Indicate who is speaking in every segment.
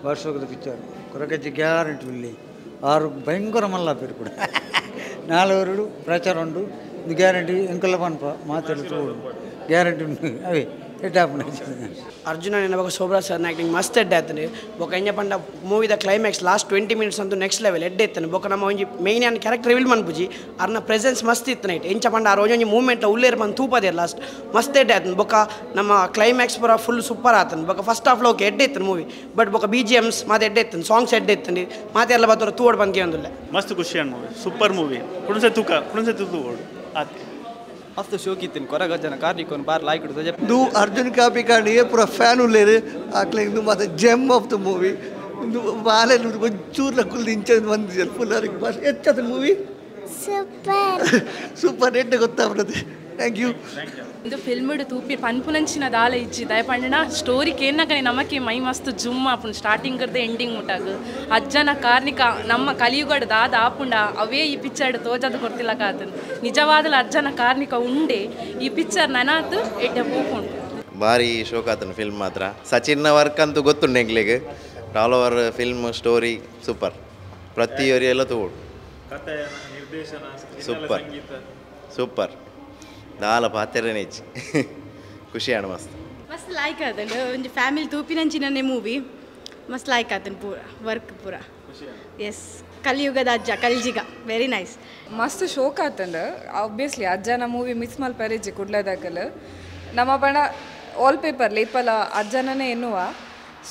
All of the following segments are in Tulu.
Speaker 1: ವರ್ಷದ ಪಿಕ್ಚರ್ ಕೊರಗಜ್ಜಿ ಗ್ಯಾರಂಟಿ ಇಲ್ಲಿ ಆರು ಭಯಂಕರ ಮಲ್ಲ ಪೇರು ಕೂಡ ನಾಲ್ವರು ಪ್ರಚಾರ ಉಂಡು ಗ್ಯಾರಂಟಿ ಎಂಕಲ್ಲ ಪನ್ಪ ಮಾತಾಡ್ತು ಗ್ಯಾರಂಟಿ ಉಂಡು ಅವೇ
Speaker 2: ಅರ್ಜುನ ನೆನಪಾಗ ಶೋಭರಾಜ್ ಸರ್ ಆ್ಯಕ್ಟಿಂಗ್ ಮಸ್ತ್ ಎಡ್ಡೆ ಆಯ್ತಾನೆ. ಬೊಕ್ಕ ಎಂಜ ಪಂಡ ಮೂವಿದ ಕ್ಲೈಮ್ಯಾಕ್ಸ್ ಲಾಸ್ಟ್ 20 ಮಿನಿಟ್ಸ್ ಅಂತೂ ನೆಕ್ಸ್ಟ್ ಲೆವೆಲ್ ಎಡ್ಡೆ ಇತ್ತಾನೆ. ಬೊಕ್ಕ ನಮ್ಮ ಒಂಜಿ ಮೇನ್ ಆನ್ ಕ್ಯಾರೆಕ್ಟರ್ ರಿವೀಲ್ ಮನ್ಪುಜಿ ಅರ್ನ ಪ್ರೆಸೆನ್ಸ್ ಮಸ್ತ್ ಇತ್ತು ನೈಟ್ ಎಂಚ ಪಂಡ ಆ ಒಂಜಿ ಮೂವ್ಮೆಂಟ್ ಉಲ್ಲೇರ್ ಬಂದು ತೂಪದೇರ್ ಲಾಸ್ಟ್ ಮಸ್ತ್ ಎಡ್ಡೆ ಆಯ್ತಾನೆ. ಬೊಕ್ಕ ನಮ್ಮ ಕ್ಲೈಮ್ಯಾಕ್ಸ್ ಪೂರ ಫುಲ್ ಸೂಪರ್ ಆತನ. ಬೊಕ್ಕ ಫಸ್ಟ್ ಹಾಫ್ ಲೋಕೆ ಎಡ್ಡೆ ಇತ್ತು ಮೂವಿ ಬಟ್ ಬೊಕ್ಕ ಬಿ ಜಿ ಎಮ್ಸ್ ಮಾತೆ ಎಡ್ಡೆ ಇತ್ತು, ಸಾಂಗ್ಸ್ ಎಡ್ಡೆ ಇತ್ತು, ಮಾತೆಲ್ಲ ಬತ್ತೋರು ತೂವಡ್ ಬಂದ್ಗೆ ಒಂದಿಲ್ಲ.
Speaker 3: ಮಸ್ತ್ ಖುಷಿ movie, super movie. ಕುಣಸೆ ತೂಕ ಕುಣಸೆ ತೂಕೋಡು ಆತಿ
Speaker 4: ಮಸ್ತ್ ಶೋಕ್ ಇತ್ತಿನ ಕೊರಗಜ್ಜನ ಕಾರ್ನಿಕೋನ್ ಬಾರ್ ಲಾಯ್ಕ್ ಸಜೆ
Speaker 5: ದು ಅರ್ಜುನ್ ಕಾಪಿ ಕಾಣಿಯೇ ಪೂರ ಫ್ಯಾನ್ ಉಲ್ಲೇರು ಆಕ್ಲೆ ಇಂದು ಮಾತ gem of the movie ಇಂದು ಬಾಲೆ ಒಂಚೂರ್ಲ ಕುಲ್ದು ಇಂಚ ಬಂದು ಫುಲ್ ಅವ್ರಿಗೆ ಭಾಷೆ ಹೆಚ್ಚದ movie
Speaker 6: super
Speaker 5: super ಎಡ್ಡೆ ಗೊತ್ತಾಗ್ತದೆ. Thank you.
Speaker 7: ಇಂದು ಫಿಲ್ಮ್ಡ್ ತೂಪಿ ಪನ್ಪುನಂಚಿನ ದಾಲ ಇಜ್ಜಿ ದಯಪಂಡಣ ಸ್ಟೋರಿ ಕೇನ್ನಗನೆ ನಮಕ್ಕೆ ಮೈ ಮಸ್ತ್ ಜುಮ್ ಆಪುಂಡು ಸ್ಟಾರ್ಟಿಂಗ್ ಕರ್ದೆ ಎಂಡಿಂಗ್ ಮುಟ್ಟಾಗ ಅಜ್ಜನ ಕಾರ್ನಿಕ ನಮ್ಮ ಕಲಿಯುಗಡ್ ದಾದ ಆಪುಂಡ ಅವೇ ಈ ಪಿಕ್ಚರ್ ತೋಜದ ಕೊರ್ತಿಲ್ಲ ಕಾತನ್ ನಿಜವಾದಲ ಅಜ್ಜನ ಕಾರ್ನಿಕ ಉಂಡೆ ಈ ಪಿಕ್ಚರ್ ನನಾತ್ ಎಡ್ಡೆ ಪೋಪುಂಡು.
Speaker 8: ಭಾರಿ ಶೋಕಾತನ ಫಿಲ್ಮ್ ಮಾತ್ರ. ಸಚಿನ್ನ ವರ್ಕ್ ಅಂತೂ ಗೊತ್ತುಂಡು ಎಂಗ್ಲಿಗೆ. All over film story super, ಪ್ರತಿಯೊರಿಯೆಲ್ಲ ತಗೋಡು super super ದಾಲ ಪಾತೆರನೇ ಇಜ್ಜಿ ಖುಷಿ ಆಣ ಮಸ್ತ್
Speaker 9: ಮಸ್ತ್ ಲೈಕ್ ಆತಂಡು. ಒಂಜಿ ಫ್ಯಾಮಿಲಿ ತೂಪಿನಂಚಿನನೆ ಮೂವಿ ಮಸ್ತ್ ಲೈಕ್ ಆತನ್ ಪೂರ ವರ್ಕ್ ಪೂರ. ಎಸ್ ಕಲಿಯುಗದ ಅಜ್ಜ ಕಲ್ಜಿಗ ವೆರಿ ನೈಸ್.
Speaker 10: ಮಸ್ತ್ ಶೋಕ್ ಆತಂಡು. ಆಬ್ವಿಯಸ್ಲಿ ಅಜ್ಜನ ಮೂವಿ ಮಿಸ್ ಮಲ್ಪೆರಿಜ್ಜಿ ಕುಡ್ಲದಾಕಲ್ ನಮ್ಮ ಪಂಡ ವಾಲ್ ಪೇಪರ್ ಲೇಪಲ ಅಜ್ಜನನೇ ಎನ್ನುವ.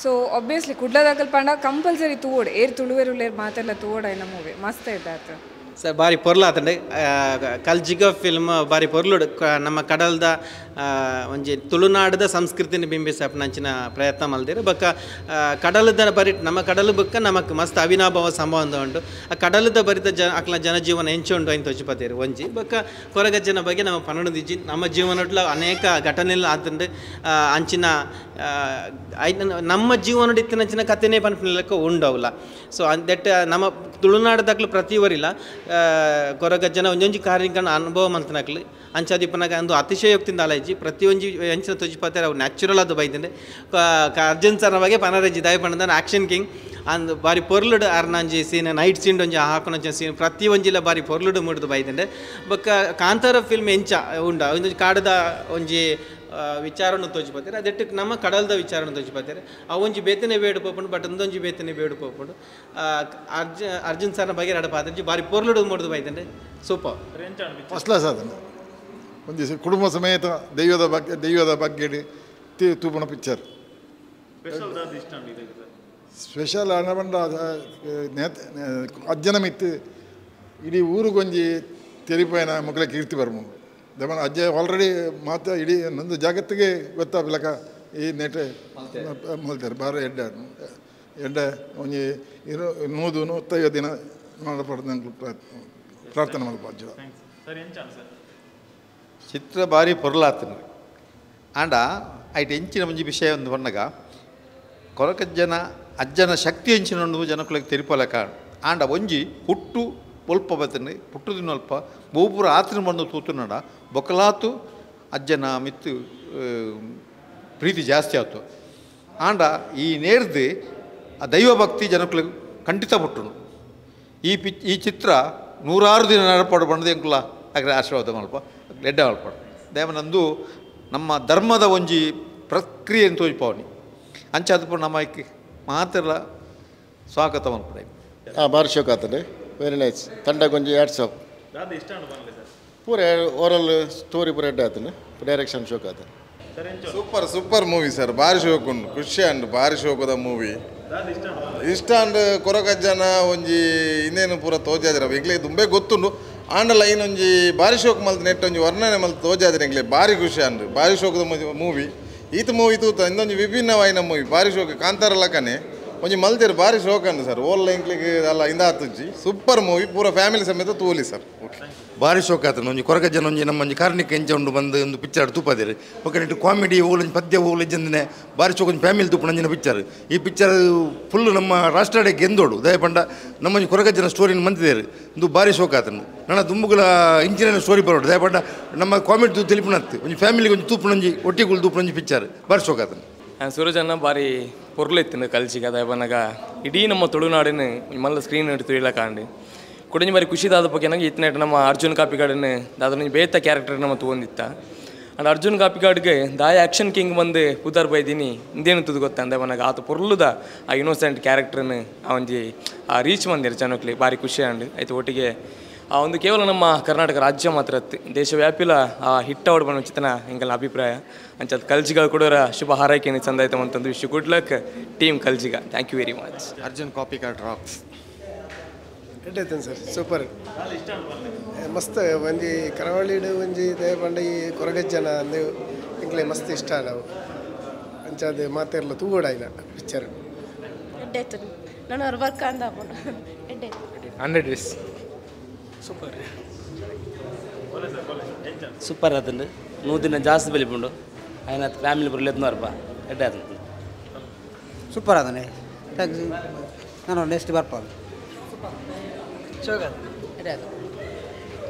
Speaker 10: ಸೊ ಆಬ್ವಿಯಸ್ಲಿ ಕುಡ್ಲದಾಕಲ್ ಪಂಡ ಕಂಪಲ್ಸರಿ ತೂವೋಡು ಏರ್ ತುಳುವೆರುಳ್ಳೇರು ಮಾತೆಲ್ಲ ತೂವೋಡು ಮೂವಿ ಮಸ್ತ್ ಇದ್ದಾತು.
Speaker 11: ಸರ್ ಭಾರಿ ಪೊರ್ಲಾತಂಡೆ ಕಲ್ಜಿಗ ಫಿಲ್ಮ್ ಭಾರಿ ಪೊರ್ಲುಡು. ನಮ್ಮ ಕಡಲ್ದ ಒಂಜಿ ತುಳುನಾಡದ ಸಂಸ್ಕೃತಿನ ಬಿಂಬಿಸಪ್ನಂಚಿನ ಪ್ರಯತ್ನ ಮಲ್ದಿರು. ಬೊಕ್ಕ ಕಡಲದ ಬರಿ ನಮ್ಮ ಕಡಲು ಬೊಕ್ಕ ನಮಕ್ ಮಸ್ತ್ ಅವಿನಾಭಾವ ಸಂಬಂಧ ಉಂಟು. ಆ ಕಡಲದ ಬರಿತ ಜನ ಅಕ್ಲ ಜನಜೀವನ ಎಂಚ ಉಂಡು ಐನ್ ತೋಚಿಪತೇರು ಒಂಜಿ. ಬೊಕ್ಕ ಕೊರಗಜ್ಜನ ಬಗ್ಗೆ ನಮ್ಮ ಪನೊಂದಿಜ್ಜಿ ನಮ್ಮ ಜೀವನಟ್ಲ ಅನೇಕ ಘಟನೆలు ಆತಂಡು ಅಂಚಿನ ನಮ್ಮ ಜೀವನಡ್ ಇತ್ತಿನಂಚಿನ ಕಥೆನೇ ಪನ್ಪಿನ ಉಂಡವಲ್ಲ. ಸೊ that ನಮ್ಮ ತುಳುನಾಡದಾಕ್ಲು ಪ್ರತಿ ಊರಿಲ್ಲ ಕೊರಗಜ್ಜನ ಒಂಜೊಂಜಿ ಕಾರ್ಯಕನ ಅನುಭವ ಮಂತನಕ್ಲು ಅಂಚಾದಿಪ್ಪನಾಗ ಅಂದು ಅತಿಶಯೋಕ್ತಿಂದ ಅಲೈಜಿ ಪ್ರತಿಯೊಂಜಿ ಅಂಚಿನ ತೊಜಿಪತ್ತಾರೆ ಅವು ನ್ಯಾಚುರಲ್ ಅದು ಬೈದಂಡೆ. ಅರ್ಜುನ್ ಸರ್ನ ಬಗ್ಗೆ ಪನರಜ್ಜಿ ದಯ ಪಂಡದಾನ ಆಕ್ಷನ್ ಕಿಂಗ್ ಅಂದ್ ಬಾರಿ ಪೊರ್ಲುಡು ಅರ್ನಂಜಿ scene night scene ಒಂಜಿ ಹಾಕೊನಂಚಿನ ಸೀನ್ ಪ್ರತಿ ಒಂಜಿಲ ಬಾರಿ ಪೊರ್ಲುಡು ಮೂಡ್ದು ಬೈದಂಡೆ. ಬೊಕ್ಕ ಕಾಂತಾರ ಫಿಲ್ಮ್ ಎಂಚ ಉಂಡ ಒಂಜಿ ಕಾಡದ ಒಂಜಿ ವಿಚಾರವನ್ನು ತೋಜಿಪತ್ತಾರೆ ಅದೆಟ್ಟಕ್ಕೆ ನಮ್ಮ ಕಡಲ್ದ ವಿಚಾರವನ್ನು ತೋಜಿಪತ್ತಾರೆ. ಆ ಒಂಜಿ ಬೇತನೆ ಬೇಡು ಪೋಪುಂಡು ಬಟ್ ಒಂದೊಂಜಿ ಬೇತನೆ ಬೇಡು ಪೋಪುಂಡು. ಅರ್ಜುನ್ ಸರ್ನ ಬಗ್ಗೆ ರಡ ಪಾತ್ರೆ ಬಾರಿ ಪೊರ್ಲುಡು ಮೂಡ್ದು ಬೈದಂಡೆ super.
Speaker 12: First class ಆತನ ಒಂದು ಕುಟುಂಬ ಸಮೇತ ದೈವದ ಬಗ್ಗೆ ದೈವದ ಬಗ್ಗೆ ತೂಪಣ ಪಿಕ್ಚರ್ ಸ್ಪೆಷಲ್ ಅನಬಂಡ ಅಜ್ಜನ ಮಿತ್ತು ಇಡೀ ಊರುಗೊಂಜಿ ತೆರಿಪಯನ ಮಕ್ಕಳ ಕೀರ್ತಿ ಬರ್ಮುಂಡು. ದಮನ ಅಜ್ಜ ಆಲ್ರೆಡಿ ಮಾತ ಇಡೀ ನಂದು ಜಾಗತ್ತಿಗೆ ಗೊತ್ತಾಗಲಕ ಈ ನೆಟೆ ಮಲ್ತಾರೆ ಬಾರ ಎಡ್ಡೆ ಎಡ್ಡೆ ಒಂಜಿ ಇರು 100-150 ದಿನ ಮಾಡಪಡ್ದು ಪ್ರಾರ್ಥನೆ ಮಲ್ಪ ಅಜ್ಜ.
Speaker 13: ಚಿತ್ರ ಭಾರಿ ಪೊರ್ಲಾತನ ಆಂಡ ಐಟ್ ಎಂಚಿನ ಒಂಜಿ ವಿಷಯ ಒಂದು ಬಣ್ಣಗ ಕೊರಕಜ್ಜನ ಅಜ್ಜನ ಶಕ್ತಿ ಎಂಚಿನ ಉಂಡು ಜನಕುಲೆಗ್ ತೆರಿಪಲಕ ಆಂಡ ಒಂಜಿ ಹುಟ್ಟು ಒಲ್ಪ ಬತ್ತನೆ ಪುಟ್ಟುದಿನ ಒಲ್ಪ ಬೋಪುರ ಆತನ ಬಂದು ತೂತುನಡ ಬೊಕಲಾತು ಅಜ್ಜನ ಮಿತ್ತು ಪ್ರೀತಿ ಜಾಸ್ತಿ ಆಯ್ತು. ಆಂಡ ಈ ನೇರ್ದು ಆ ದೈವಭಕ್ತಿ ಜನಕುಲೆಗ್ ಖಂಡಿತ ಪುಟ್ಟುನು. ಈ ಈ ಚಿತ್ರ 106 ದಿನ ನಡಪಾಡು ಬಂಡದೆ ಎಂಕುಲ ಅಗ್ರ ಆಶೀರ್ವಾದ ಮಲ್ಪ ಎಡ್ಡೆ ಮಲ್ಪಾಡು ದೇವನಂದು ನಮ್ಮ ಧರ್ಮದ ಒಂಜಿ ಪ್ರಕ್ರಿಯೆಯನ್ನು ತೋಜಿಪಾವನಿ ಅಂಚಾದಪು ನಮ್ಮ ಮಾತ್ರ ಸ್ವಾಗತ ಮಲ್ಪಡೆ.
Speaker 14: ಭಾರಿ ಶೋಕ್ ಆತದೆ, ವೆರಿ ನೈಸ್. ತಂಡ ಗೊಂಜಿ ಹ್ಯಾಟ್ಸ್ ಆಫ್. ಪೂರ ಓವರಾಲ್ ಸ್ಟೋರಿ ಪೂರ ಎಡ್ಡೆ ಆತನೆ, direction ಶೋಕ್ ಆತನೆ.
Speaker 15: Super super movie sir, ಭಾರಿ ಶೋಕ್ ಉಂಡು, ಖುಷಿ ಅಂಡ್ ಭಾರಿ ಶೋಕದ ಮೂವಿ. ಇಷ್ಟ ಅಂಡ್ ಕೊರಗಜ್ಜನ ಒಂಜಿ ಇನ್ನೇನು ಪೂರ ತೋಜಾದಿರ ಎಂಗ್ಲೆ ತುಂಬೆ ಗೊತ್ತುಂಡು. ಆಂಡ ಲೈನ್ ಒಂಜಿ ಭಾರಿ ಶೋಕ್ ಮಲ್ತು ನೆಟ್ ಒಂಜಿ ವರ್ಣನೆ ಮಲ್ತು ತೋಜಾದಿರ ಎಂಗ್ಲೆ ಭಾರಿ ಖುಷಿ ಅಂಡ್ ಭಾರಿ ಶೋಕದ ಮೂವಿ. ಈತ ಮೂವಿ ತೂತ ಇನ್ನೊಂಜಿ ವಿಭಿನ್ನವಾಯಿನ ಮೂವಿ ಭಾರಿ ಶೋಕ್. ಕಾಂತಾರ ಲಕನೆ ಒಂಜಿ ಮಲ್ತೇರು ಭಾರಿ ಶೋಕ್ ಅಂಡ್ ಸರ್. ಓಲ್ ಎಂಕ್ಲಿಗೆ ಅಲ್ಲ ಇಂದ ಆತುಜ್ಜಿ ಸೂಪರ್ ಮೂವಿ, ಪೂರ ಫ್ಯಾಮಿಲಿ ಸಮೇತ ತೂಲಿ ಸರ್. ಓಕೆ
Speaker 13: ಭಾರಿ ಶೋಕ್ ಆತನ ಒಂಜಿ ಕೊರಗಜ್ಜನ ಒಂಜಿ ನಮ್ಮ ಒಂಜಿ ಕಾರ್ಣಿಕ ಎಂಚ ಉಂಡು ಬಂದು ಒಂದು ಪಿಕ್ಚರ್ ತೂಪದಿರು. ಬೊಕ್ಕ ನೆಟ್ ಕಾಮಿಡಿ ಓಲೊಂಜಿ ಪದ್ಯ ಓಲು ಇಜ್ಜಂದಿನ ಭಾರಿ ಶೋಕ್ ಒಂಜಿ ಫ್ಯಾಮಿಲಿ ತೂಪುನಂಚಿನ ಪಿಕ್ಚರ್. ಈ ಪಿಕ್ಚರ್ ಫುಲ್ ನಮ್ಮ ರಾಷ್ಟ್ರಡೆ ಗೆಂದೋಡು ದಯಪಂಡ ನಮ್ಮ ಒಂಜಿ ಕೊರಗಜ್ಜನ ಸ್ಟೋರಿನ ಮಂತಿದೇರು ಒಂದು ಭಾರಿ ಶೋಕ್ ಆತನ. ನನ್ನ ದುಂಬುಗಳ ಇಂಚಿನ ಸ್ಟೋರಿ ಬರೋಡು ದಯಪಂಡ ನಮ್ಮ ಕಾಮಿಡಿ ತೂ ತಿಳಿಪುನತ್ತು ಒಂಜಿ ಫ್ಯಾಮಿಲಿಗೆ ಒಂಜಿ ತೂಪುನಂಜಿ ಒಟ್ಟಿಗೆ ತೂಪುನಂಜಿ ಪಿಕ್ಚರ್ ಭಾರಿ ಶೋಕ್ ಆತನ.
Speaker 16: ಸೂರಜನ್ನ ಭಾರಿ ಪೊರ್ಲೆತ್ತಿನ ಕಲ್ಜಿಗ ದಯಬನಗ ಇಡೀ ನಮ್ಮ ತುಳುನಾಡಿನ ಮಲ್ಲ ಸ್ಕ್ರೀನ್ ತುಳಿಲ ಕಾಂಡು ಕುಡಂಜಿ ಬಾರಿ ಖುಷಿದಾದ ಬಗ್ಗೆ ನಂಗೆ ಇತ್ತನೇಟ ನಮ್ಮ ಅರ್ಜುನ್ ಕಾಪಿಕಾಡನ್ನು ದಾದನ ಬೇತ ಕ್ಯಾರೆಕ್ಟರ್ ನಮ್ಮ ತಗೊಂಡಿತ್ತ. ಅಂಡ್ ಅರ್ಜುನ್ ಕಾಪಿಕಾಡ್ಗೆ ದಾಯ ಆ್ಯಕ್ಷನ್ ಕಿಂಗ್ ಬಂದು ಪುದರ್ ಬೈದೀನಿ ಇಂದೇನು ತುದು ಗೊತ್ತ ಅಂದೆ ಮನಗ ಆತ ಪೊರ್ಲುದ ಆ ಇನ್ನೋಸೆಂಟ್ ಕ್ಯಾರೆಕ್ಟರ್ನ ಆ ಒಂಜಿ ಆ ರೀಚ್ ಬಂದಿರ ಜನಕ್ಲಿ ಭಾರಿ ಖುಷಿ ಅಂಡ್ ಆಯ್ತು. ಒಟ್ಟಿಗೆ ಆ ಒಂದು ಕೇವಲ ನಮ್ಮ ಕರ್ನಾಟಕ ರಾಜ್ಯ ಮಾತ್ರ ದೇಶವ್ಯಾಪಿಲ ಆ ಹಿಟ್ ಅವಡ್ ಬಣ್ಣ ಚಿತನ ಎಂಕಲ್ನ ಅಭಿಪ್ರಾಯ ಅಂಚ ಕಲ್ಜಿಗ ಕೂಡ ಶುಭ ಹಾರೈಕೆ ಚಂದ ಆಯ್ತು ಅಂತಂದು wish good luck team Kaljiga. Thank you very much.
Speaker 17: Arjun Kapikad rocks.
Speaker 18: ಎಡ್ಡೈತೇನೆ sir, super ಮಸ್ತ್ ಒಂಜಿ ಕರಾವಳಿಡು ಒಂಜಿ ದೇವಪಂಡ ಈ ಕೊರಗಜ್ಜನ ಅಂದು ಎಂಕ್ಲೆ ಮಸ್ತ್ ಇಷ್ಟ ನಾವು ಅಂಚಾದ ಮಾತೆರ್ಲ ತೂಗೋಡಾಯ್ನ ಪಿಕ್ಚರ್.
Speaker 7: ಎಡ್ಡೈತೇನೆ ನಾನು ಅವ್ರ ವರ್ಕ್ ಅಂದ ಎಡ್ಡೈತು.
Speaker 19: 100 days
Speaker 4: super super ಆತಂಡು 100 ದಿನ ಜಾಸ್ತಿ ಬೆಳಿಪುಂಡು ಆಯ್ನ ಫ್ಯಾಮಿಲಿ ಬರಲೇತ್ನವರಪ್ಪ ಎಡ್ಡೆ ಆತಂಡು.
Speaker 1: ಸೂಪರ್ ಆದನೆ ನಾನು ನೆಕ್ಸ್ಟ್ ಬರ್ಪ.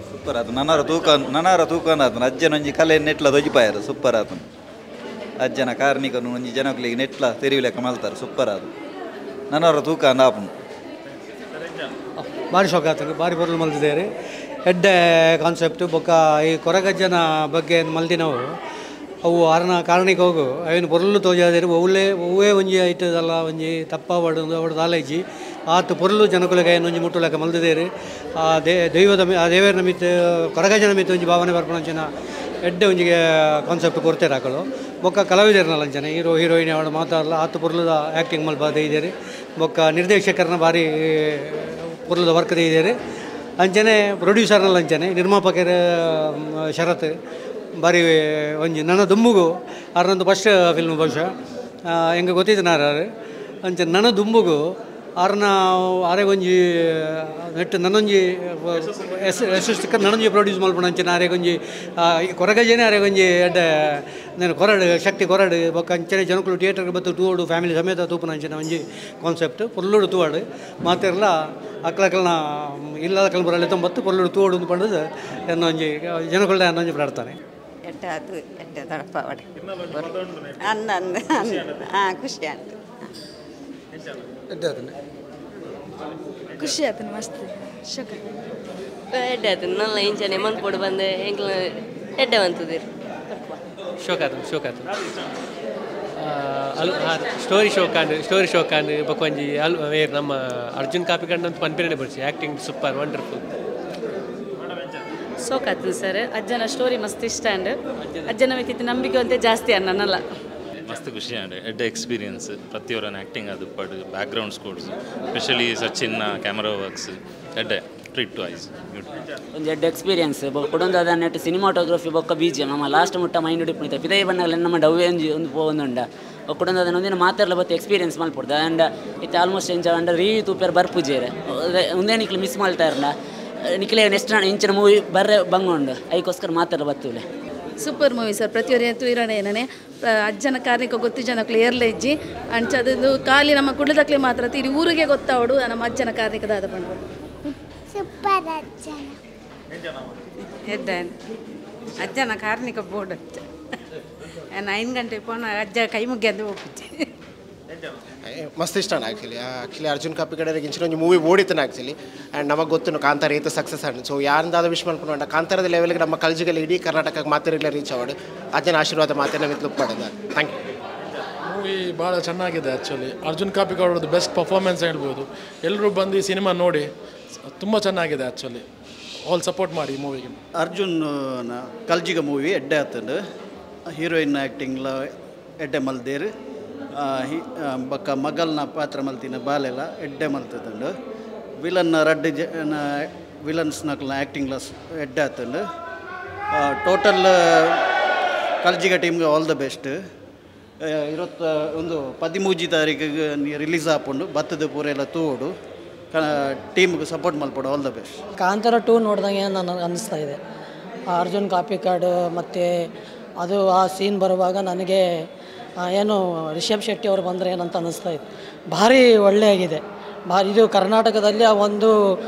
Speaker 20: ಸೂಪರ್ ಆತು ನನಾರ ತೂಕ ನನಾರ ತೂಕ ಆತನ ಅಜ್ಜನ ಒಂಜಿ ಕಲೆ ನೆಟ್ಲ ದೊಜಿಪಾಯರು ಸೂಪರ್ ಆತನು. ಅಜ್ಜನ ಕಾರ್ಣಿಕನು ಒಂಜಿ ಜನಕ್ಲಿಗೆ ನೆಟ್ಲ ತೆರಿವಿಲೆಕ್ಕ ಮಲ್ತಾರೆ ಸೂಪರ್ ಆತು ನನಾರ ತೂಕ ಅಂದ ಆಪುಂಡು.
Speaker 21: ಭಾರಿ ಶೋಕ ಆತನು ಭಾರಿ ಬರಲು ಮಲ್ತಿದ್ದಾರೆ ಎಡ್ಡೆ ಕಾನ್ಸೆಪ್ಟ್ ಬೊಕ್ಕ ಈ ಕೊರಗಜ್ಜನ ಬಗ್ಗೆ ಮಲ್ದಿನವು ಅವು ಆರನ ಕಾರಣಕ್ಕೆ ಹೋಗು ಅವೇನು ಪೊರ್ಲು ತೋಜಾದಿರು ಒವ್ಲೇ ಒವ್ವೇ ಒಂಜಿ ಐಟದಲ್ಲ ಒಂಜಿ ತಪ್ಪ ಅವಡು ಅವಡು ದಾಲೈಜಿ ಆತು ಪೊರ್ಲು ಜನಕುಲಗ ಒಂಜಿ ಮುಟ್ಟುಲಕ ಮಲ್ದಿದ್ದೇರು ಆ ದೈವದ ಆ ದೇವರ ಮಿತ್ ಕೊರಗಜ್ಜನ ಮಿತ್ ಒಂಜಿ ಭಾವನೆ ಬರ್ಪಣಂಚಿನ ಎಡ್ಡೆ ಒಂಜಿಗೆ ಕಾನ್ಸೆಪ್ಟ್ ಕೊಡ್ತೇರು ಹಾಕಲು ಬೊಕ್ಕ ಕಲಾವಿದರನ್ನ ಅಂಚನೆ ಹೀರೋ ಹೀರೋಯಿನ್ ಅವಳು ಮಾತಾಡಲ್ಲ ಆತು ಪೊರ್ಲುದ ಆ್ಯಕ್ಟಿಂಗ್ ಮಲ್ಪ ಇದ್ದಾರೆ ಬೊಕ್ಕ ನಿರ್ದೇಶಕರನ್ನ ಭಾರಿ ಪೊರ್ಲುದ ವರ್ಕ್ ಇದ್ದಾರೆ ಅಂಚನೆ ಪ್ರೊಡ್ಯೂಸರ್ನಲ್ಲ ಅಂಚನೆ ನಿರ್ಮಾಪಕರ ಶರತ್ ಭಾರಿ ಒಂಜಿ ನನ್ನ ದುಂಬುಗು ಆರ್ನೊಂದು ಫಸ್ಟ್ ಫಿಲ್ಮ್ ಬಹುಶಃ ಹೆಂಗೆ ಗೊತ್ತಿದ್ದಾರ ಅಂಚೆ ನನ್ನ ದುಂಬುಗು ಆರ್ನ ಆರೆ ಒಂಜಿ ನೆಟ್ಟು ನನ್ನೊಂಜಿ ಎಸ್ ಎಸ್ ನನ್ನೊಂಜಿ ಪ್ರೊಡ್ಯೂಸ್ ಮಲ್ಪಣ ಅಂಚನೆ ಆರೆಗೊಂಜಿ ಕೊರಗಜೇನೆ ಆರೆಗೊಂಜಿ ಎಡ್ಡೆ ನಾನು ಕೊರಡು ಶಕ್ತಿ ಕೊರಡು ಬೊಕ್ಕ ಅಂಚನೆ ಜನಕುಲು ಥಿಯೇಟರ್ಗೆ ಬತ್ತು ತೂವಡು ಫ್ಯಾಮಿಲಿ ಸಮೇತ ತೂಪುನ ಅಂಚನೆ ಒಂಜಿ ಕಾನ್ಸೆಪ್ಟ್ ಪೊರ್ಲುಡು ತೂವಾಡು ಮಾತೆರ್ಲ ಅಕ್ಲಕಲ್ನ ಇಲ್ಲದ ಕಲ್ಬರಲ್ಲಿ ತೊಂಬತ್ತು ಪೊರ್ಲುಡು ತೂವಡು ಪಂಡದು എന്നೊಂಜಿ ಜನಕುಲ್ಡ ಅನ್ನೊಂಜಿ ಪ್ರಾರ್ಥನೆ.
Speaker 22: ಎಡ್ಡೆ ಅದು ಎಡ್ಡೆ ದಡಪಾವಡೆ ಅಂದ ಅಂದ ಹಾಂ ಖುಷಿ ಆಯ್ತು.
Speaker 9: ಖುಷಿ ಆಯ್ತು ಮಸ್ತ್ ಶೋಕ
Speaker 23: ಎಡ್ಡೆ ಆಯ್ತು ನಲ್ಲ ಇಂಚನೆ ಮನ್ಪೋಡು ಬಂದು ಎಂಕ್ಲ ಎಡ್ಡೆ ಬಂತದಿರು.
Speaker 24: ಶೋಕ ಆಯ್ತು ಶೋಕ ಆಯ್ತು ಅಲ್ ಸ್ಟೋರಿ ಶೋಕಾನ್ ಸ್ಟೋರಿ ಶೋಕಾನ್ ಬೊಕೊಂಜಿ ಅಲ್ ವೇರ್ ನಮ್ಮ ಅರ್ಜುನ್ ಕಾಪಿಕಂಡ್ ಅಂತ ಪನ್ಪಿರನೆ ಬರ್ಸಿ ಆ್ಯಕ್ಟಿಂಗ್ ಸೂಪರ್ ವಂಡರ್ಫುಲ್.
Speaker 25: ಶೋಕಾತು ಸರ್ ಅಜ್ಜನ ಸ್ಟೋರಿ ಮಸ್ತ್ ಇಷ್ಟ ಅಂಡ್ ಅಜ್ಜನ ಮಿತ್ತಿತ್ತು ನಂಬಿಕೆ ಅಂತ ಜಾಸ್ತಿ ಅನ್ನಲ್ಲ.
Speaker 26: ಮಸ್ತ್ ಖುಷಿ ಆಂಡ್ ಎಡ್ಡೆ ಎಕ್ಸ್ಪೀರಿಯನ್ಸ್ ಪ್ರತಿಯೊರನ ಆ್ಯಕ್ಟಿಂಗ್ ಅದು ಪಡ್ background scores specially Sachin camera works ಎಡ್ಡೆ ಟ್ರೀಟ್ ಟು ಐಸ್.
Speaker 27: ಒಂದು ಎಡ್ಡೆ ಎಕ್ಸ್ಪೀರಿಯನ್ಸ್ ಕೊಡೊಂದು ಅದನ್ನ ಸಿನಿಮಾಟೋಗ್ರಫಿ ಬೊಕ್ಕ ಬೀಜ ನಮ್ಮ ಲಾಸ್ಟ್ ಮುಟ್ಟ ಮೈಂಡ್ ಉಡಿಪುಣಿತ ಪಿದೈ ಬಣ್ಣಗಲ ನಮ್ಮ ಡವ್ವೆ ಒಂಜಿ ಒಂದು ಪೋವೊಂದುಂಡ ಕೊಡೊಂದು ಅದನ್ನ ಒಂದಿನ ಮಾತಾಡಲ ಬತ್ತು ಎಕ್ಸ್ಪೀರಿಯನ್ಸ್ ಮಲ್ಪೊಡ್ದು ಆ್ಯಂಡ್ ಇತ್ತೆ ಆಲ್ಮೋಸ್ಟ್ ಎಂಚ ಅಂಡ ರಿವ್ಯೂ ತೂಪೇರ್ ಬರ್ಪುಜೇರೆ ಒಂದೇ ನಿಕ್ಲು ಮಿಸ್ ಮಾಡ್ತಾ ಇರಲ್ಲ ನಿಕ್ಲೆ ನೆಕ್ಸ್ಟ್ ಇಂಚಿನ ಮೂವಿ ಬರ್ರೆ ಬಂಗುಂಡು ಐಕೋಸ್ಕರ ಮಾತಾಡಲ ಬತ್ತುಲೆ.
Speaker 28: ಸೂಪರ್ ಮೂವಿ ಸರ್ ಪ್ರತಿಯೊಂದು ತೂಯಿರೋಣ ಏನನೆ ಅಜ್ಜನ ಕಾರ್ಣಿಕ ಗೊತ್ತಿ ಜನಕ್ಲು ಏರ್ಲೆ ಇಜ್ಜಿ ಅಂಚ ಅದು ಖಾಲಿ ನಮ್ಮ ಕುಡ್ಲದಕ್ಲೆ ಮಾತ್ರ ಇಡೀ ಊರಿಗೆ ಗೊತ್ತಾವಡು ನಮ್ಮ ಅಜ್ಜನ ಕಾರ್ಣಿಕದಾದ ಪಂಡು.
Speaker 6: ಸೂಪರ್ ಅಜ್ಜನ
Speaker 29: ಎಡ್ಡೆ ಅಜ್ಜನ ಕಾರ್ಣಿಕ ಬೋರ್ಡ್ ಅಜ್ಜ ನಾನು 5 ಗಂಟೆಗೆ ಪೋಣ ಅಜ್ಜ ಕೈ ಮುಗಿಯಂದು ಹೋಗ್ಬಿಟ್ಟೆ.
Speaker 17: ಮಸ್ತ್ ಇಷ್ಟ ಆ್ಯಕ್ಚುಲಿ ಆ್ಯಕ್ಚುಲಿ ಅರ್ಜುನ್ ಕಾಪಿಕಡೆಗೆ ಇಂಚಿನ ಒಂಜಿ ಮೂವಿ ಓಡಿತಾನೆ ಆ್ಯಕ್ಚುಲಿ ಆ್ಯಂಡ್ ನಮಗೆ ಗೊತ್ತು ಕಾಂತಾರ ಏತ ಸಕ್ಸಸ್ ಆಂಡ್ ಸೊ ಯಾರಂದಾದ ವಿಶ್ ಮಲ್ಪುಂಡ ಕಾಂತಾರದ ಲೆವೆಲ್ಗೆ ನಮ್ಮ ಕಲ್ಜಿಗಲ್ಲಿ ಇಡೀ ಕರ್ನಾಟಕಕ್ಕೆ ಮಾತಿರಲೇ ರೀಚ್ ಆವಡು ಅಜ್ಜನ ಆಶೀರ್ವಾದ ಮಾತೇ ನಮಗೆ ಲುಕ್ ಮಾಡೋದು. Thank you.
Speaker 30: Movie ಭಾಳ ಚೆನ್ನಾಗಿದೆ ಆ್ಯಕ್ಚುಲಿ ಅರ್ಜುನ್ ಕಾಪಿಕಾಡ್ ಅವ್ರದ್ದು ಬೆಸ್ಟ್ ಪರ್ಫಾರ್ಮೆನ್ಸ್ ಹೇಳ್ಬೋದು. ಎಲ್ಲರೂ ಬಂದು ಈ ಸಿನಿಮಾ ನೋಡಿ ತುಂಬ ಚೆನ್ನಾಗಿದೆ ಆ್ಯಕ್ಚುಲಿ ಆಲ್ ಸಪೋರ್ಟ್ ಮಾಡಿ ಈ ಮೂವಿಗೆ.
Speaker 5: ಅರ್ಜುನ್ ಕಲ್ಜಿಗ ಮೂವಿ ಎಡ್ಡೆ ಆತಂಡು ಹೀರೋಯಿನ್ ಆ್ಯಕ್ಟಿಂಗ್ಲ ಎಡ್ಡೆ ಮಲ್ದೇರು ಬೊಕ್ಕ ಮಗಲ್ನ ಪಾತ್ರ ಮಲ್ತಿನ ಬಾಲೆಲ್ಲ ಎಡ್ಡೆ ಮಲ್ತದಂಡು ವಿಲನ್ನ ರಡ್ಡ್ ಜನ ವಿಲನ್ಸ್ನಕ್ಲ ಆ್ಯಕ್ಟಿಂಗ್ಲ ಎಡ್ಡೆ ಆತಂಡು. ಟೋಟಲ್ ಕಲ್ಜಿಗ ಟೀಮ್ಗೆ ಆಲ್ the best. 21 13 ತಾರೀಕಿಗೆ ರಿಲೀಸ್ ಆಪುಂಡು ಬತ್ತದ ಪೂರೆಲ್ಲ ತೂಡು ಟೀಮ್ಗೆ ಸಪೋರ್ಟ್ ಮಲ್ಪಡು ಆಲ್ the best.
Speaker 31: Kantara 2 ನೋಡಿದಂಗೆ ನನಗೆ ಅನ್ನಿಸ್ತಾ ಇದೆ. ಅರ್ಜುನ್ ಕಾಪಿಕಾಡ್ ಮತ್ತು ಅದು ಆ ಸೀನ್ ಬರುವಾಗ ನನಗೆ ಏನು ರಿಷಬ್ ಶೆಟ್ಟಿ ಅವರು ಬಂದರೆ ಏನಂತ ಅನ್ನಿಸ್ತಾ ಇತ್ತು. ಭಾರಿ ಒಳ್ಳೆಯಾಗಿದೆ. ಭಾರಿ ಇದು ಕರ್ನಾಟಕದಲ್ಲಿ ಆ ಒಂದು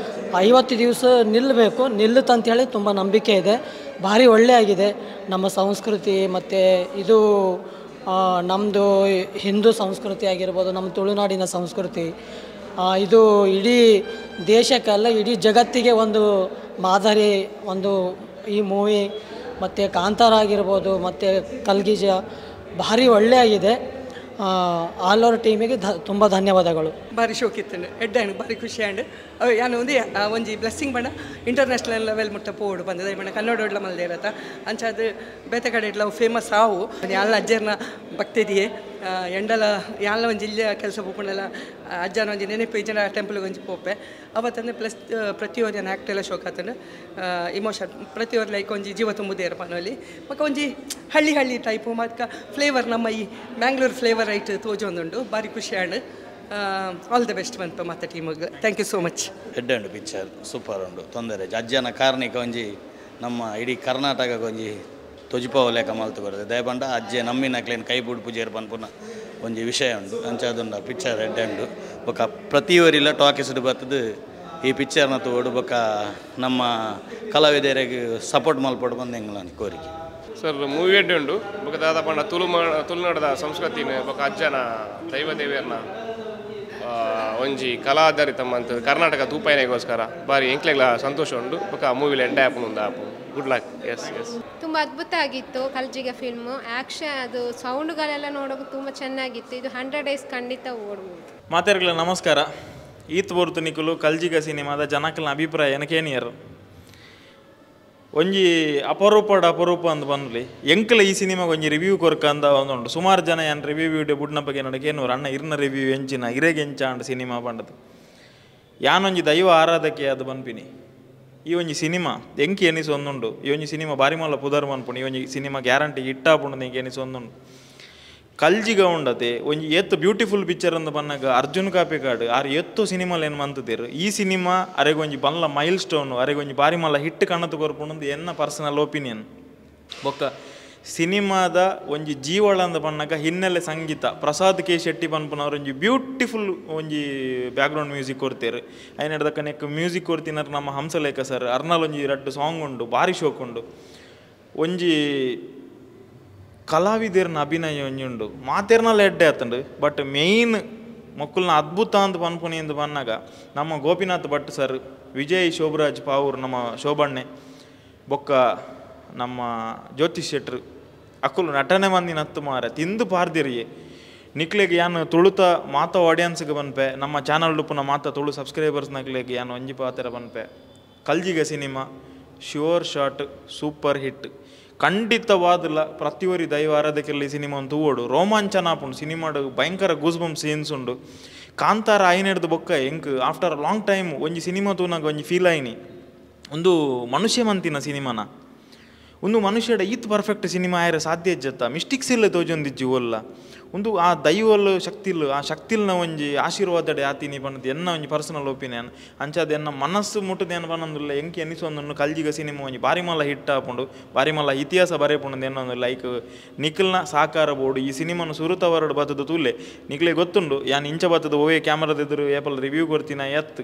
Speaker 31: 50 ದಿವಸ ನಿಲ್ಲಬೇಕು, ನಿಲ್ಲುತ್ತಂಥೇಳಿ ತುಂಬ ನಂಬಿಕೆ ಇದೆ. ಭಾರಿ ಒಳ್ಳೆಯಾಗಿದೆ. ನಮ್ಮ ಸಂಸ್ಕೃತಿ ಮತ್ತು ಇದು ನಮ್ಮದು ಹಿಂದೂ ಸಂಸ್ಕೃತಿ ಆಗಿರ್ಬೋದು, ನಮ್ಮ ತುಳುನಾಡಿನ ಸಂಸ್ಕೃತಿ, ಇದು ಇಡೀ ದೇಶಕ್ಕಲ್ಲ ಇಡೀ ಜಗತ್ತಿಗೆ ಒಂದು ಮಾದರಿ ಒಂದು ಈ ಮೂವಿ. ಮತ್ತು ಕಾಂತಾರ ಆಗಿರ್ಬೋದು, ಮತ್ತು ಕಲ್ಗಿಜ ಭಾರಿ ಒಳ್ಳೆಯಾಗಿದೆ. ಆಲ್ ಓವರ್ ಟೀಮಿಗೆ ತುಂಬ ಧನ್ಯವಾದಗಳು.
Speaker 2: ಭಾರಿ ಶೋಕಿತ್ತಂಡು ಎಡ್ಡಾಂಡ್ ಭಾರಿ ಖುಷಿ ಆಂಡ್ ಯಾನು ಒಂದೇ ಒಂಜಿ ಬ್ಲೆಸ್ಸಿಂಗ್ ಬಣ್ಣ ಇಂಟರ್ನ್ಯಾಷನಲ್ ಲೆವೆಲ್ ಮುಟ್ಟ ಪೋಡು ಬಂದದ ಬಣ್ಣ ಕನ್ನಡ ಒಡ್ಲ ಮಲ್ದೆ ಇರತ್ತ ಅಂಚಾದ ಬೇತೆ ಕಡೆ ಇಡ್ಲ ಫೇಮಸ್ ಆವು. ಯಾಲ ಅಜ್ಜರ್ನ ಭಕ್ತಿದಿಯೇ ಎಂಡಲ ಯಾಲ ಒಂಜಿ ಇಲ್ಲೇ ಕೆಲಸ ಪೋಪುಂಡಲ ಅಜ್ಜನ ಒಂಜಿ ನೆನಪು ಇಜ್ಜನ ಟೆಂಪಲ್ಗೆ ಒಂಜಿ ಪೋಪೆ ಅವತ್ತಂದ್ರೆ ಪ್ಲಸ್ ಪ್ರತಿಯೊಂದು ಜನ ಆ್ಯಕ್ಟ್ ಎಲ್ಲ ಶೋಕಾತಂಡು ಇಮೋಷನ್ ಪ್ರತಿಯೊಂದು ಲೈಕ್ ಒಂಜಿ ಜೀವ ತುಂಬುದೇ ಇರಪನಲ್ಲಿ ಮಕ್ಕ ಒಂಜಿ ಹಳ್ಳಿ ಹಳ್ಳಿ ಟೈಪು ಮತ್ತು ಫ್ಲೇವರ್ ನಮ್ಮ ಈ ಮ್ಯಾಂಗ್ಳೂರ್ ಫ್ಲೇವರ್ ಐಟ್ ತೋಜೊಂದುಂಡು ಭಾರಿ ಖುಷಿ ಆಂಡ್ ಆಲ್ the best ಬಂತು ಮಾತ ಟೀಮಿಗೆ. Thank you so much.
Speaker 3: Head and picture super ಉಂಡು ತೊಂದರೆ ಅಜ್ಜನ ಕಾರ್ಣಿಕ ಒಂಜಿ ನಮ್ಮ ಇಡೀ ಕರ್ನಾಟಕಕ್ಕೆ ಒಂಜಿ ತೊಜಿಪವ ಲೇಖ ಮಲ್ತು ಬರ್ತದೆ ದಯಪಂಡ ಅಜ್ಜೆ ನಮ್ಮಿನಕ್ಲೇನು ಕೈ ಬುಡ್ ಪೂಜೆರ್ ಪನ್ಪುನ ಒಂಜಿ ವಿಷಯ ಉಂಡು ಅಂಚಾದುಂಡು ಪಿಕ್ಚರ್ ಹೆಡ್ ಉಂಡು ಬೊಕ್ಕ ಪ್ರತಿಯೊರಿಲ ಟಾಕೀಸ್ಡ್ ಬರ್ತದೆ ಈ ಪಿಕ್ಚರ್ನ ತೋಡು ಬೊಕ್ಕ ನಮ್ಮ ಕಲಾವಿದರಿಗೆ ಸಪೋರ್ಟ್ ಮಲ್ಪೊಡು ಬಂದು ಎಂಗ್ಲ ಕೋರಿಕೆ.
Speaker 8: ಸರ್ ಮೂವಿ ಎಡ್ಡೆ ಉಂಡು ಬೊಕ್ಕ ದಾದ ಪಂಡ ತುಳುನಾಡದ ಸಂಸ್ಕೃತಿನ ಬೊಕ್ಕ ಅಜ್ಜನ ದೈವ ದೇವಿಯರ್ನ ಒಂಜಿ ಕಲಾಧಾರಿತ ಮಂತ್ ಕರ್ನಾಟಕ ತೂಪಾಯನೆಗೋಸ್ಕರ ಬಾರಿ ಎಂಕ್ಲೆಗ್ಲ ಸಂತೋಷ ಉಂಡು ಬೊಕ್ಕ ಮೂವಿಲ ಎಡ್ಡೆ ಆಪುಂಡು ಉಂದು app. Good luck. S S.
Speaker 10: ತುಂಬ ಅದ್ಭುತ ಆಗಿತ್ತು ಕಲ್ಜಿಗ ಫಿಲ್ಮು. ಆ್ಯಕ್ಷನ್ ಅದು ಸೌಂಡ್ಗಳೆಲ್ಲ ನೋಡೋಕೆ ತುಂಬ ಚೆನ್ನಾಗಿತ್ತು. ಇದು 100 ಡೇಸ್ ಖಂಡಿತ ಓಡ್ಬೋದು.
Speaker 11: ಮಾತಾಡ್ಗಳ ನಮಸ್ಕಾರ. ಈತ್ ಬೋರ್ತು ನಿಕುಲು ಕಲ್ಜಿಗ ಸಿನಿಮಾದ ಜನಕಲ್ನ ಅಭಿಪ್ರಾಯ ಏನಕ್ಕೇನಿಯರು ಒಂಜಿ ಅಪರೂಪಡ್ ಅಪರೂಪ ಅಂದ್ ಬಂದ್ಲಿ ಎಂಕಲ ಈ ಸಿನಿಮಾಗ ಒಂಜಿ ರಿವ್ಯೂ ಕೊರ್ಕ ಅಂದ ಒಂದುಂಡು. ಸುಮಾರು ಜನ ಏನು ರಿವ್ಯೂ ವೀಡಿಯೋ ಬುಡ್ನ ಬಗ್ಗೆ ನಡಕೇನು ಅಣ್ಣ ಇರ್ನ ರಿವ್ಯೂ ಎಂಚಿನ ಇರೆಗೆ ಎಂಚ ಅಂಡ್ ಸಿನಿಮಾ ಬಂಡದು ಯಾನೊಂಜಿ ದೈವ ಆರಾಧಕೆ ಅದು ಬನ್ಪಿನಿ. ಈ ಒಂಜಿ ಸಿನಿಮಾ ಎಂಕಿ ಎನಿಸು ಒಂದುಂಡು. ಈ ಒಂಜಿ ಸಿನಿಮಾ ಬಾರಿ ಮಲ್ಲ ಪುದರ್ ಮನ್ಪುಂಡು. ಈ ಒಂಜಿ ಸಿನಿಮಾ ಗ್ಯಾರಂಟಿ ಇಟ್ಟಾಪುಂಡು ನಿಂಗೆ ಎನಿಸು ಒಂದುಂಡು. ಕಲ್ಜಿಗ ಉಂಡತೆ ಒಂಜಿ ಏತ್ ಬ್ಯೂಟಿಫುಲ್ ಪಿಕ್ಚರ್ ಅಂದ ಬನ್ನಾಗ ಅರ್ಜುನ್ ಕಾಪಿಕಾಡು ಆರು ಎತ್ತು ಸಿನಿಮಾಲ್ ಏನು ಮಂತದಿರು. ಈ ಸಿನಿಮಾ ಅರೆಗೊಂಜಿ ಬಲ್ಲ ಮೈಲ್ ಸ್ಟೋನು ಅರೆಗೊಂಜಿ ಬಾರಿ ಮಲ್ಲ ಹಿಟ್ ಕಣ್ಣು ಕೊರ್ಪುಂಡು ಎನ್ನ ಪರ್ಸನಲ್ ಒಪಿನಿಯನ್. ಬೊಕ್ಕ ಸಿನಿಮಾದ ಒಂಜಿ ಜೀವಳ ಅಂದ ಬನ್ನಾಗ ಹಿನ್ನೆಲೆ ಸಂಗೀತ ಪ್ರಸಾದ್ ಕೆ ಶೆಟ್ಟಿ ಪನ್ಪುನವ್ರು ಒಂಜಿ ಬ್ಯೂಟಿಫುಲ್ ಒಂಜಿ ಬ್ಯಾಕ್ಗ್ರೌಂಡ್ ಮ್ಯೂಸಿಕ್ ಕೊಡ್ತೇರು. ಐನಡ್ದಕ್ಕ ನೆಕ್ ಮ್ಯೂಸಿಕ್ ಕೊಡ್ತಿನಾರ ನಮ್ಮ ಹಂಸಲೇಖ ಸರ್ ಅರ್ನಲ್ ಒಂಜಿ ರಡ್ಡು ಸಾಂಗ್ ಉಂಡು ಭಾರಿ ಶೋಕ್ ಉಂಡು. ಒಂಜಿ ಕಲಾವಿದರ್ನ ಅಭಿನಯ ಒಂಜಿ ಉಂಡು ಮಾತೇರ್ನಲ್ಲ ಎಡ್ಡೆ ಆತಂಡು. ಬಟ್ ಮೇಯ್ನ್ ಮಕ್ಕಳನ್ನ ಅದ್ಭುತ ಅಂತ ಪನ್ಪುನಿ ಎಂದು ಬನ್ನಾಗ ನಮ್ಮ ಗೋಪಿನಾಥ್ ಭಟ್ ಸರ್, ವಿಜಯ್ ಶೋಭರಾಜ್ ಪಾವೂರ್ ನಮ್ಮ ಶೋಭಣ್ಣೆ, ಬೊಕ್ಕ ನಮ್ಮ ಜ್ಯೋತಿಷ್ ಶೆಟ್ರು ಅಕ್ಕಲು ನಟನೆ ಮಂದಿ ನತ್ತು ಮಾರ ತಿಂದು ಪಾರ್ದಿರಿಯೇ ನಿಕ್ಲೆಗ್ ಯಾನ್ ತುಳುತ ಮಾತ ಆಡಿಯನ್ಸ್ಗೆ ಬನ್ಪೆ ನಮ್ಮ ಚಾನಲ್ ಡುಪ್ಪುನ ಮಾತ ತುಳು ಸಬ್ಸ್ಕ್ರೈಬರ್ಸ್ ನಕ್ಲೆಗ್ ಯಾನ್ ಒಂಜಿ ಪಾತೆರ ಬನ್ಪೆ. Kaljiga cinema sure shot super hit ಖಂಡಿತವಾದಲ. ಪ್ರತಿಯೊರಿ ದೈವ ಆರಾಧಕರಲ್ಲಿ ಸಿನಿಮಾ ತೂವೋಡು ರೋಮಾಂಚನ ಆಪುಂಡು. ಸಿನಿಮಾಡು ಭಯಂಕರ ಗೂಸ್ಬಂಪ್ ಸೀನ್ಸ್ ಉಂಡು. ಕಾಂತಾರ ಐನೆಡ್ದು ಬೊಕ್ಕ ಎಂಕ್ ಆಫ್ಟರ್ ಲಾಂಗ್ ಟೈಮ್ ಒಂಜಿ ಸಿನಿಮಾ ತೂನಾಗ ಒಂಜಿ ಫೀಲ್ ಆಯ್ನಿ ಒಂದು ಮನುಷ್ಯ ಮಂತಿನ ಸಿನಿಮಾನ ಒಂದು ಮನುಷ್ಯಡ ಈತ್ ಪರ್ಫೆಕ್ಟ್ ಸಿನಿಮಾ ಆಯರ ಸಾಧ್ಯ ಇಜ್ಜತ್ತ ಮಿಸ್ಟಿಕ್ಸ್ ಇಲ್ಲ ತೋಜೊಂದಿಜ್ಜಿ ಒಲ್ಲ ಒಂದು ಆ ದೈವಲ್ ಶಕ್ತಿಲ್ ಆ ಶಕ್ತಿಲ್ನ ಒಂಜಿ ಆಶೀರ್ವಾದಡೆ ಆತೀನಿ ಪನ್ನದು ಎನ್ನ ಒಂಜಿ ಪರ್ಸನಲ್ ಒಪಿನಿಯನ್. ಅಂಚಾದ ಎನ್ನ ಮನಸ್ಸು ಮುಟ್ಟದ ಏನು ಪನ್ನೊಂದುಲ್ಲ ಎಂಕಿ ಎನಿಸೊಂದನ್ನು ಕಲ್ಜಿಗ ಸಿನಿಮಾ ಒಂಜಿ ಬಾರಿ ಮಲ್ಲ ಹಿಟ್ ಆಪುಂಡು ಬಾರಿ ಮಲ್ಲ ಇತಿಹಾಸ ಬರೆಪುಂಡು ಎನ್ನೊಂದು ಲೈಕ್ ನಿಖಲ್ನ ಸಾಕಾರ ಬೋಡು ಈ ಸಿನಿಮಾನು ಸುರುತವರಡು ಬತ್ತದ ತೂಲೆ ನಿಕ್ಲೆ ಗೊತ್ತುಂಡು ಯಾನ್ ಇಂಚ ಬತ್ತದ ಓವೇ ಕ್ಯಾಮರಾದ ಎದುರು ಏಪಲ್ ರಿವ್ಯೂ ಕೊಡ್ತೀನ ಎತ್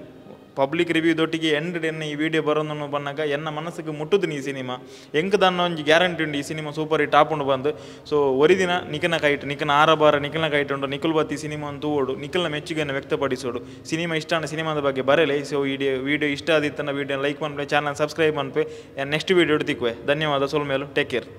Speaker 11: ಪಬ್ಲಿಕ್ ರಿವ್ಯೂ ದೊಟ್ಟಿಗೆ ಎಂಡ್ ಎನ್ನ ಈ ವಿಡಿಯೋ ಬರೋದನ್ನು ಬನ್ನಾಗ ಎನ್ನ ಮನಸ್ಸಿಗೆ ಮುಟ್ಟುದು ಈ ಸಿನಿಮಾ ಎಂಕ್ ದನ್ನ ಒಂಜಿ ಗ್ಯಾರಂಟಿ ಉಂಡು ಈ ಸಿನಿಮಾ ಸೂಪರ್ ಹಿಟ್ ಆಪುಂಡು ಬಂದು. ಸೊ ಒರಿದಿನ ನಿಖನ ಕೈಟ್ ನಿಖನ ಆರಬಾರ ನಿಖನ ಕೈಟ್ ಉಂಡು ನಿಖಲ್ ಬತ್ತಿ ಸಿನಿಮಾ ತೂವೋಡು ನಿಖಲ್ನ ಮೆಚ್ಚುಗೆಯನ್ನು ವ್ಯಕ್ತಪಡಿಸೋಡು. ಸಿನಿಮಾ ಇಷ್ಟ ಸಿನಿಮಾದ ಬಗ್ಗೆ ಬರಲಿ. ಸೊ ಈ ವಿಡಿಯೋ ಇಷ್ಟ ಆದಿತ್ತನ್ನ ವಿಡಿಯೋ ಲೈಕ್ ಮನ್ಪೆ ಚಾನಲ್ ಸಬ್ಸ್ಕ್ರೈಬ್ ಮನ್ಪೆ ನೆಕ್ಸ್ಟ್ ವಿಡಿಯೋ ತಿಕ್ವೆ. ಧನ್ಯವಾದ. ಸೋಲ್ಮೇಲು ಟೇಕ್ ಕೇರ್.